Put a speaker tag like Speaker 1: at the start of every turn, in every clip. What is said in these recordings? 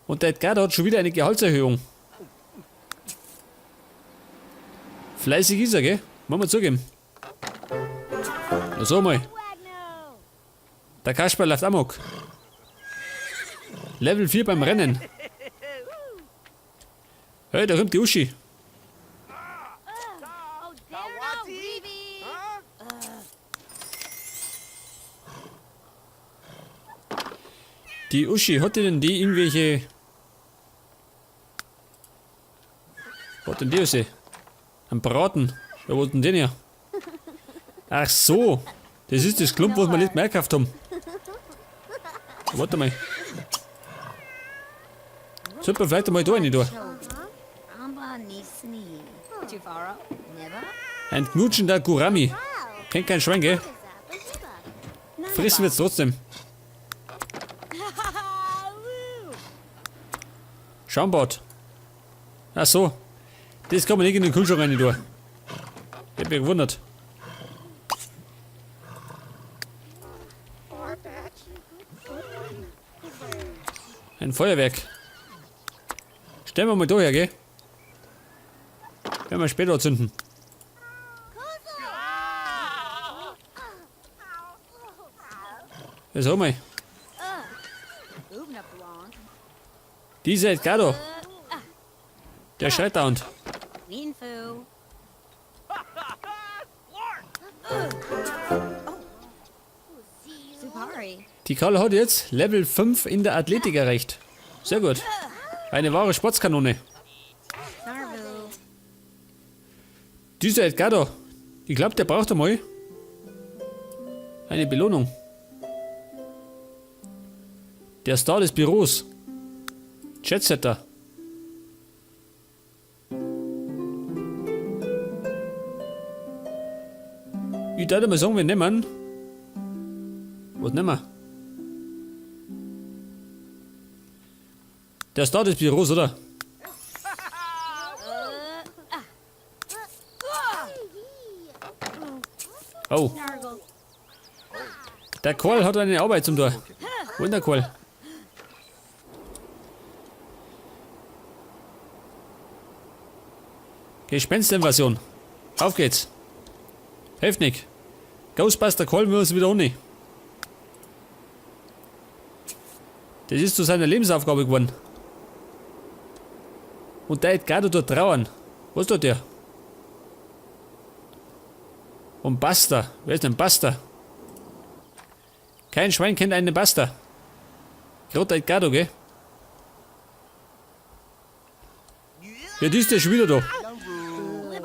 Speaker 1: Und der Edgardo hat schon wieder eine Gehaltserhöhung. Fleißig ist er, gell? Muss man zugeben. Na so mal. Der Kasper läuft amok. Level 4 beim Rennen. Hey, da kommt die Uschi. Die Uschi, hat die denn die irgendwelche... Was hat denn die raus? Ein Braten. Ja, wo hat denn den her? Ach so. Das ist das Klump, was wir nicht mehr gekauft haben. Warte mal. Sollte man vielleicht einmal da rein tun. Ein knutschender Gurami. Kennt kein Schwein, gell? Fressen wir jetzt trotzdem. Schaumbad. Ach so. Das kann man nicht in den Kühlschrank rein tun. Ich hab mich gewundert. Ein Feuerwerk. Stellen wir mal da her, gell? Werden wir später zünden. Ja, sag mal. Dieser Edgardo. Der schreit dauernd. Die Carla hat jetzt Level 5 in der Athletik erreicht. Sehr gut. Eine wahre Sportskanone. Dieser Edgardo, ich glaub, der braucht einmal eine Belohnung. Der Star des Büros. Jetsetter. Ich würde mal sagen, wir nehmen. Was nehmen wir? Der Star des Büros, oder? Oh. Der Karl hat eine Arbeit zum Tor. Wo ist der Karl? Gespensterinvasion. Auf geht's. Hilft nicht. Ghostbuster Karl wir uns wieder ohne. Das ist zu seiner Lebensaufgabe geworden. Und der Edgardo tut trauern. Was tut der? Und Buster. Wer ist denn Buster? Kein Schwein kennt einen Buster. Gerade Edgardo, gell? Ja, die ist ja schon wieder da.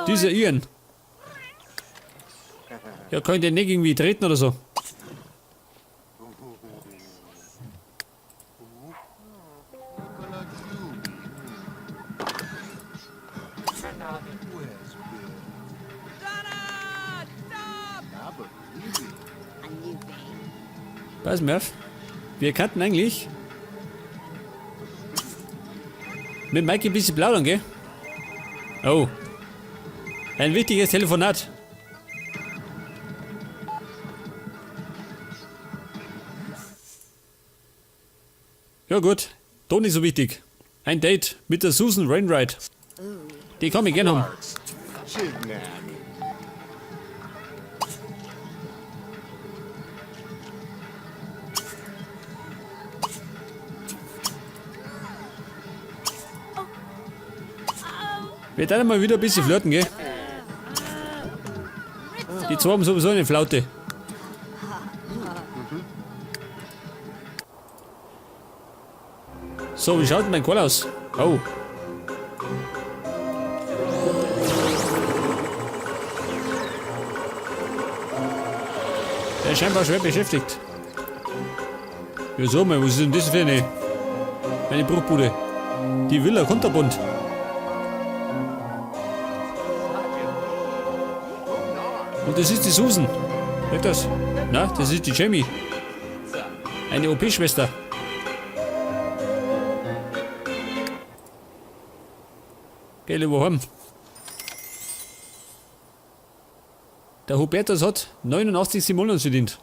Speaker 1: Dieser Ian. Ja, kann ich den nicht irgendwie treten oder so? Pass mir auf. Wir könnten eigentlich mit Mike ein bisschen plaudern, gell? Oh. Ein wichtiges Telefonat. Ja gut, doch nicht so wichtig. Ein Date mit der Susan Wainwright. Die kann ich gern haben. Wir werden mal wieder ein bisschen flirten, gell? Die zwei haben sowieso eine Flaute. So, wie schaut denn mein Kohl aus? Oh. Der ist scheinbar schwer beschäftigt. Ja, so mal, was ist denn das für eine Bruchbude? Die Villa Kunterbunt. Und das ist die Susan. Nicht das? Na, das ist die Jamie. Eine O P-Schwester. Geh lieber heim. Der Hubertus hat 89 Simoleons verdient.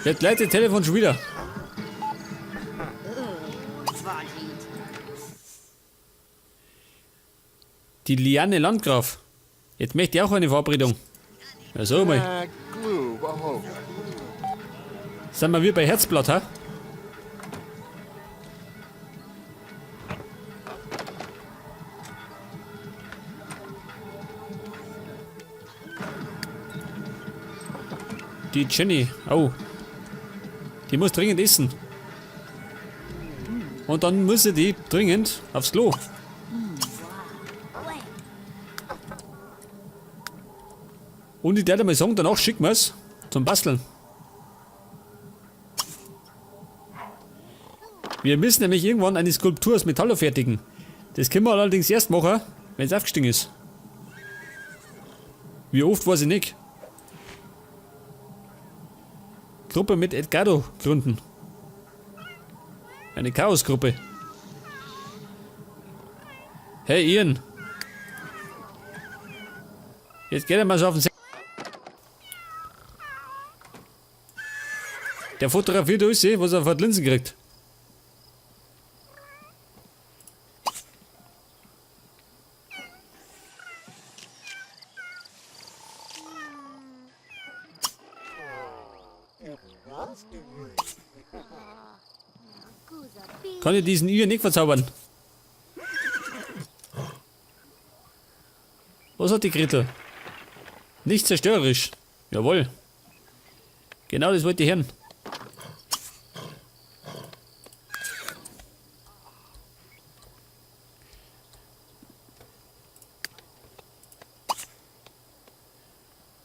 Speaker 1: Jetzt leitet das Telefon schon wieder. Die Liane Landgraf. Jetzt möchte ich auch eine Verabredung. Ja, so mal. Sind wir wie bei Herzblatt, ha? Die Jenny. Oh. Die muss dringend essen. Und dann muss sie die dringend aufs Klo. Und ich werde mal sagen, danach schicken wir's zum Basteln. Wir müssen nämlich irgendwann eine Skulptur aus Metall fertigen. Das können wir allerdings erst machen, wenn's aufgestiegen ist. Wie oft weiß ich nicht. Gruppe mit Edgardo gründen. Eine Chaosgruppe. Hey Ian. Jetzt geht er mal so auf den Se. Der fotografiert alles, was er vor die Linsen kriegt. Kann ich diesen Ian nicht verzaubern? Was hat die Gretel? Nicht zerstörerisch. Jawohl. Genau das wollte ich hören.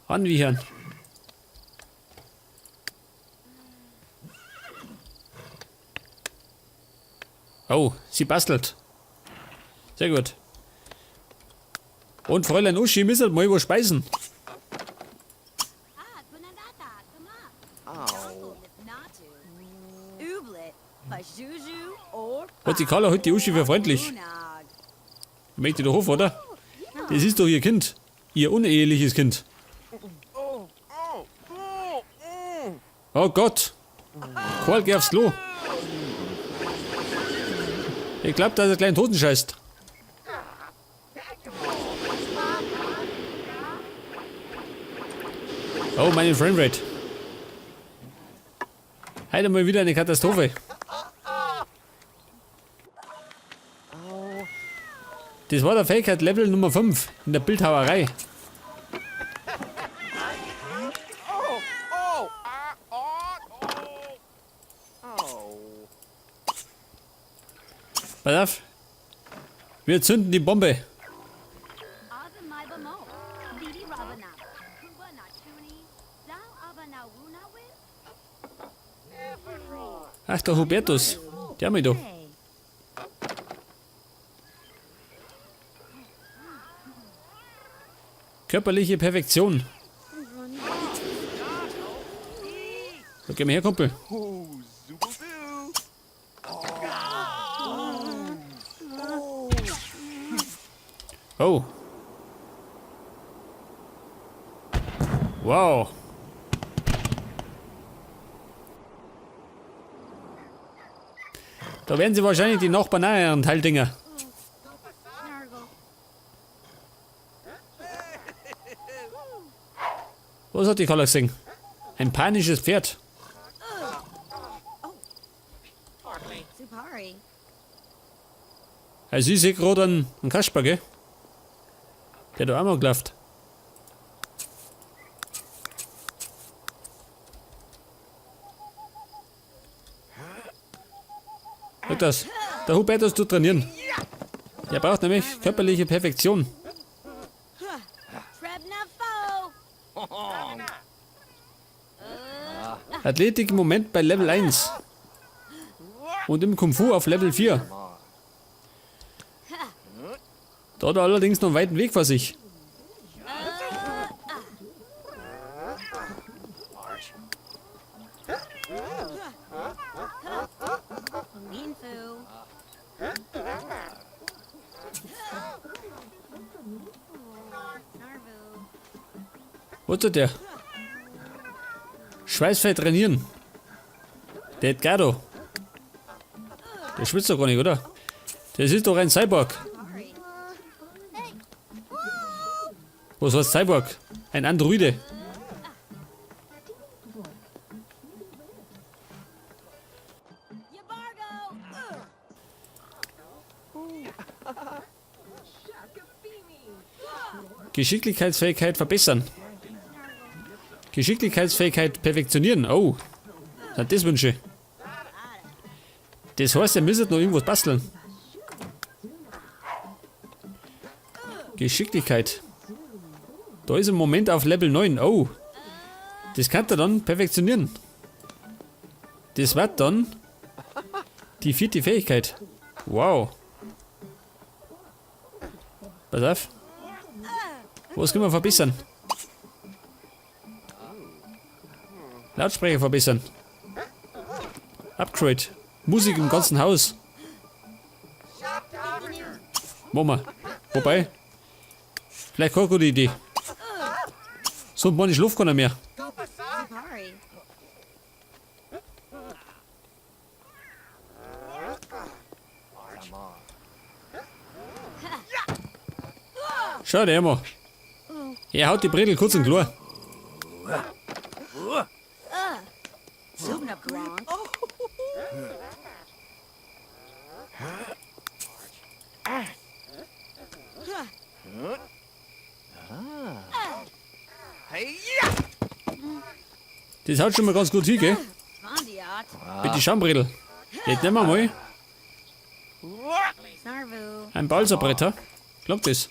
Speaker 1: Anwichern. Oh, sie bastelt. Sehr gut. Und Fräulein Uschi müssen mal was speisen. Hat die Carla heute die Uschi für freundlich? Möchte doch hoffen, oder? Das ist doch ihr Kind. Ihr uneheliches Kind. Oh Gott. Karl, geh aufs Klo. Ich glaub, dass er kleinen Toten scheißt. Oh, meine Framerate. Heute mal wieder eine Katastrophe. Das war der Fähigkeit Level Nummer 5 in der Bildhauerei. Pass auf. Wir zünden die Bombe. Ach, der Hubertus. Der mich da. Körperliche Perfektion. So, geh mal her, Kumpel. Oh. Wow. Da werden sie wahrscheinlich die Nachbarn auch ihren Teildinger. Was hat die Carla gesehen? Ein panisches Pferd. Also ich sehe gerade einen Kasper, gell? Der da auch mal gelaufen. Schau das. Der Hubertus tut trainieren. Der braucht nämlich körperliche Perfektion. Athletik im Moment bei Level 1. Und im Kung Fu auf Level 4. Da hat er allerdings noch einen weiten Weg vor sich. Wo ist der? Schweißfrei trainieren. Der Edgardo. Der schwitzt doch gar nicht, oder? Das ist doch ein Cyborg. Was heißt Cyborg? Ein Androide. Geschicklichkeitsfähigkeit verbessern. Geschicklichkeitsfähigkeit perfektionieren. Oh. Sind das Wünsche? Das heißt, ihr müsstet noch irgendwas basteln. Geschicklichkeit. Da ist im Moment auf Level 9. Oh. Das kann er dann perfektionieren. Das wird dann die 4. Fähigkeit. Wow. Pass auf. Was können wir verbessern? Lautsprecher verbessern. Upgrade. Musik im ganzen Haus. Machen wir. Wobei. Vielleicht keine gute Idee. So, man, ich schlaf keiner mehr. Schau dir mal. Er haut die Bredel kurz und klar. Das haut schon mal ganz gut hin, gell? Mit die Schaumbredel. Jetzt nehmen wir mal ein Balsabrett, ha? Klappt das?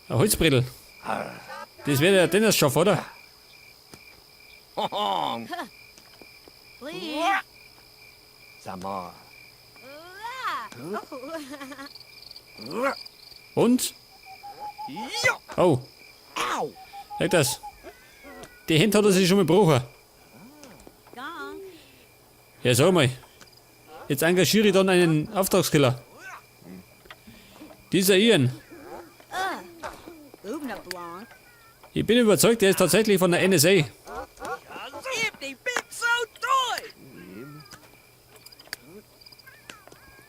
Speaker 1: Ein Holzbredel. Das wäre der Dennis Schaff, oder? Und? Oh. Leg das. Die Hände hat er sich schon mal gebrochen. Ja, sag mal. Jetzt engagiere ich dann einen Auftragskiller. Dieser Ian. Ich bin überzeugt, er ist tatsächlich von der NSA.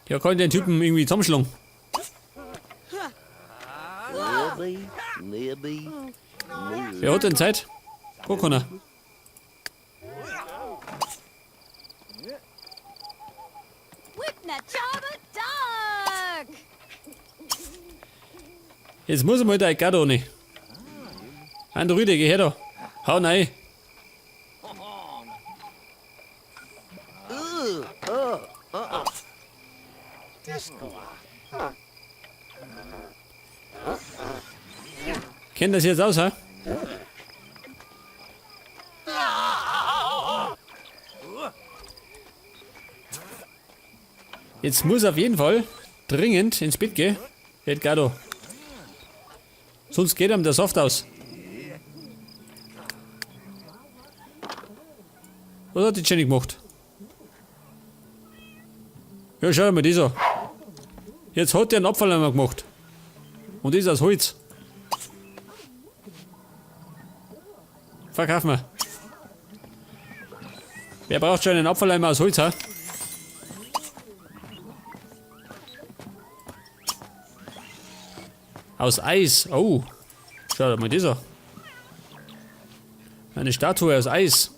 Speaker 1: Ja, kann ich den Typen irgendwie zusammenschlagen. Wer hat denn Zeit? Gar keiner. Jetzt muss ich mal der Edgardo nicht. Androide, geh her da. Hau rein. Kennt das jetzt aus, hä? Jetzt muss auf jeden Fall dringend ins Bett gehen. Edgardo. Sonst geht ihm der Saft aus. Was hat die Jenny gemacht? Ja, schau mal das an. Jetzt hat der einen Abfalleimer gemacht. Und das aus Holz. Verkaufen wir. Wer braucht schon einen Abfalleimer aus Holz, ha? Aus Eis. Oh. Schau dir mal das an. Eine Statue aus Eis.